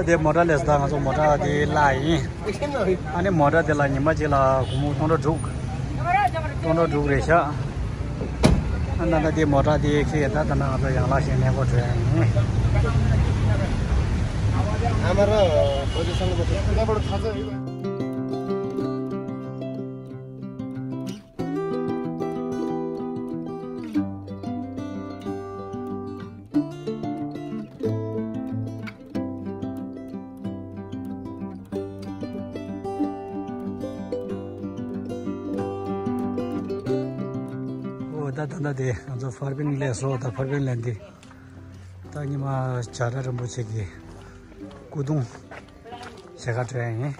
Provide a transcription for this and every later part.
데 모달레스 다 가서 모달디 라이 아니 모달디 라이 마지라 구무 돈도 죽레샤 안나디 모달디 키에다 다나서 양라신 내고 돼 아마라 어디 상도 내버려 가서 이거 다다데 저 파르빈 레스로 다 파르빈 랜디 타니마 차라를 모체기 구동 제가 트레이닝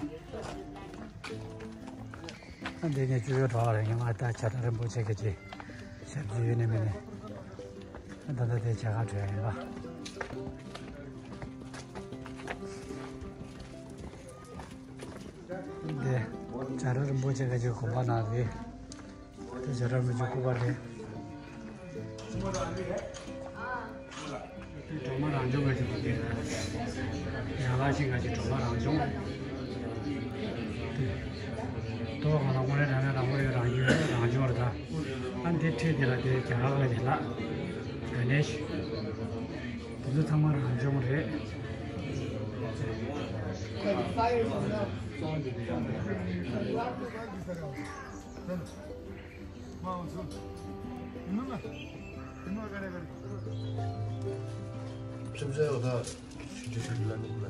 안되게 주요 더하는 마다 차라를 모체기지 샤비네메네 다다데 제가 트레이닝 봐 근데 차라를 모체기지 고바나데 저런 거 좋고 가래 정말 안 좋은 거지 그게 야가시가지 정말 안 좋은 또 하나 오늘 하나 오늘 안 좋아다 안 대체되라데 자가가 되라 가네시 무슨 정말 안 좋은 거래 점자가 다 진짜 잘 나는구나.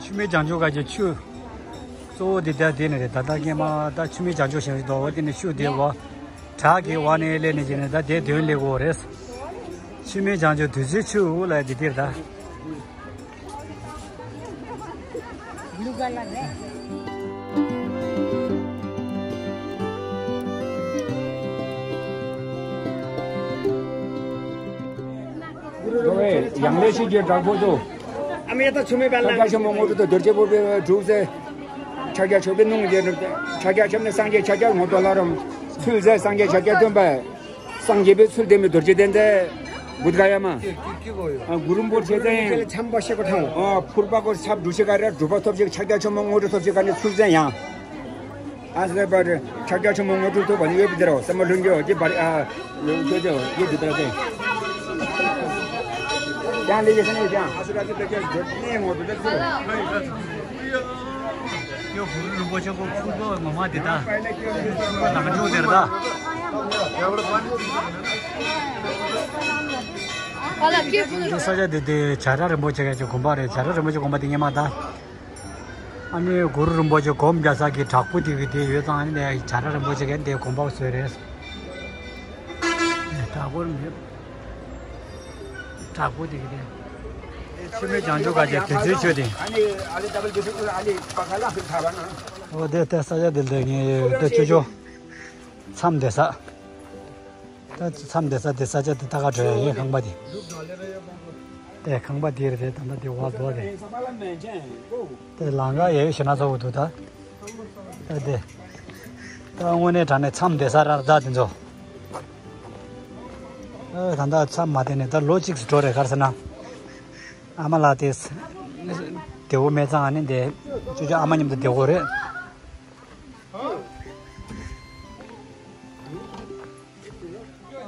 추미 장조가 이제 추 소디다 되네 다다게마 다 추미 장조 신도 어디는 슈데와 자기 완에레네 지네 다 대되려고 그래서 추미 장조 드지 추라 디디다 누가라네 왜 양내시게 잡고도 아미야다 처음에 발라 자기가 뭐도 더제보베 주세 자기가 저배 농제 자기가 전에 상계 자기가 못 돌아럼 술제 상계 자기가 좀봐 상계배 술 되면 더제된데 못 가야만 아 구름볼 제대 참바시고 타고 풀바고 삽 두시가라 두바톱지 자기가 좀 먹어도 톱지가니 술제야 아스레 바르 자기가 좀 먹어도 또 많이 예비더라 선물은요 이제 바리 저저 예비더라데 양내 예선에 장 아스라지 되게 네 모두 됐어 요 부르는 거 저거 그거 뭐마 되다 나가지고 되다 사자데 자라를 못 제가 공부하래 자라를 못 공부하는 마다 아니 구르를 뭐죠 검자사기 작부디게 되어서 아니네 자라를 못 제가 내 공부하고 있어요 작부디게 돼 처음에 장조가 이제 드셔야 아니 더블 드시고 아니 바칼라 그 타바나 네 사자들이 또 주죠 참대사 참대사 대사자도 다가 줘야 강바디 네 강바디에 대해 담다디 와도 돼 네 랑가에 신나서 오도다 네 당원에 전에 참대사라다 된죠 단다 참 맞네 더 로직 스토리 가르스나 아말라데스 대오 매장 아닌데 주저 아마님도 대오래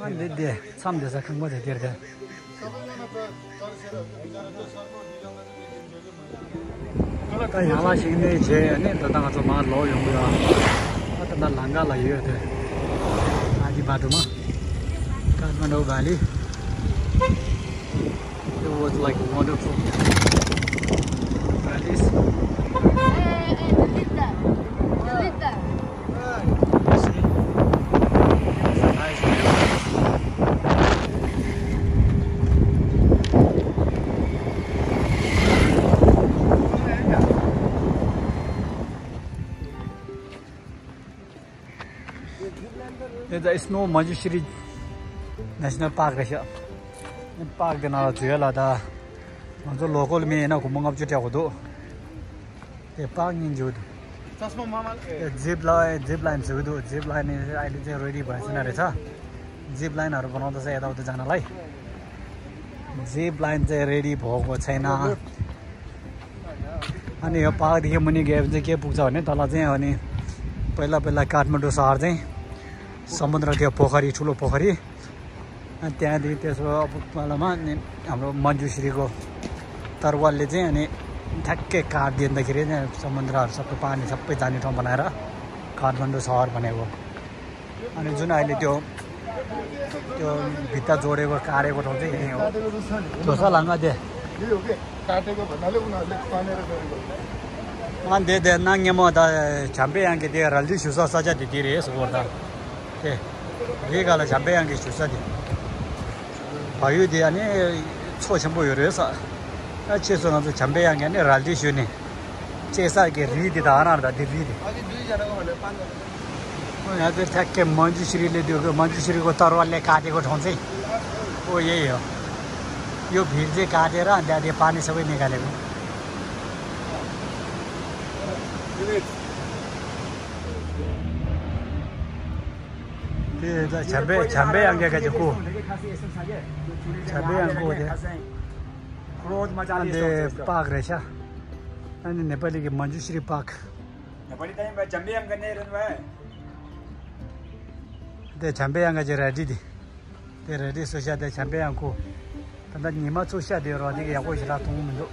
네 참대사 큰 거지 되게 그 야마식네 제네 다다가 좀 많이 넣어용이야 아따 랑가라 이어야 돼 아디 바두마 Kathmandu Valley. It was like wonderful valleys. See? It's a nice view. the Snow Manjushri National Park रहेछ park देना जुएला दा जो local में ना घुमंग अब जुटिया को दो ते पार्क नि जुद चस्मा मामा जिप लाइन अहिले चाहिँ रेडी भइसन रहेछ जिप लाइनहरु बनाउँदै छ यताउता जानलाई जिप लाइन चाहिँ रेडी भएको छैन अनि यो पार्कदेखि मुनि गए चाहिँ के पुग्छ भने तल चाहिँ अनि पहिला काठमाडौँ शहर चाहिँ समुद्र त्यो पोखरी ठुलो पोखरी अनि त्यहाँदेखि त्यसको पालामा हाम्रो मञ्जुश्रीको तरवालले चाहिँ अनि ठ्याक्कै काट दिँदाखेरि समुद्रहरू सबै पानी सबै जाने ठाउँ बनाएर काठमाडौँ शहर बनेको अनि जुन अहिले त्यो भित्ता जोडेको काटेको ठाउँ चाहिँ यही हो जोसा लाङ्गा दे काटेको भन्नाले उनीहरूले तानेर गरेको अनि दे नाङ्गे म त छाम्पे याङ्के दे रल्दी सुसा सजा दिरे यसो गर्दा ए रेगाला छाम्पे याङ्के सुसा दि भयो दे अनि छोछम्बो यो रहेछ चेसोना चाहिँ छाम्पे याङ्के नि रल्दी सुने चेसा के रिदि त हनार द रिदि अझै दुईजनाको भने 5 यहाँ चाहिँ ठ्याक्कै मञ्जुश्रीले दिएको मञ्जुश्रीको तरवालले काटेको ठाउँ चाहिँ ओ यही हो यो भिड चाहिँ काटेर अनि त्यहाँदेखि पानी सबै निकालेको त्यो छाम्बे याङ्गेका चाहिँ को छाम्बे याङ्गको हो त्यो पार्क रहेछ अनि नेपाली मञ्जुश्री पार्क त्यो छाम्बे याङ्गा चाहिँ रेडी दि त्यो रेडी सोच्या त्यो छाम्बे याङ्गको अन्त निमा चोस्या दियो र अधिक यहाँ कोही रातो मुन्दो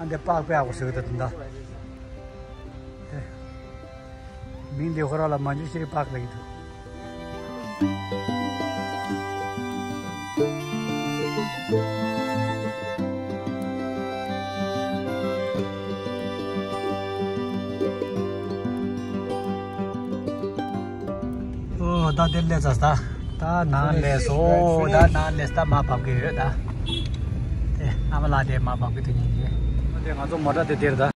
अनि त्यो पार्क पे आएको सुविधा त मिन देखो होला मञ्जुश्री पार्क लागि त दा दिल्ले जस्ता दा नाले सो दा नाले sta मा पाके दा ए आमा लादे मा पाके त नि ए गा जो मटा ते देर दा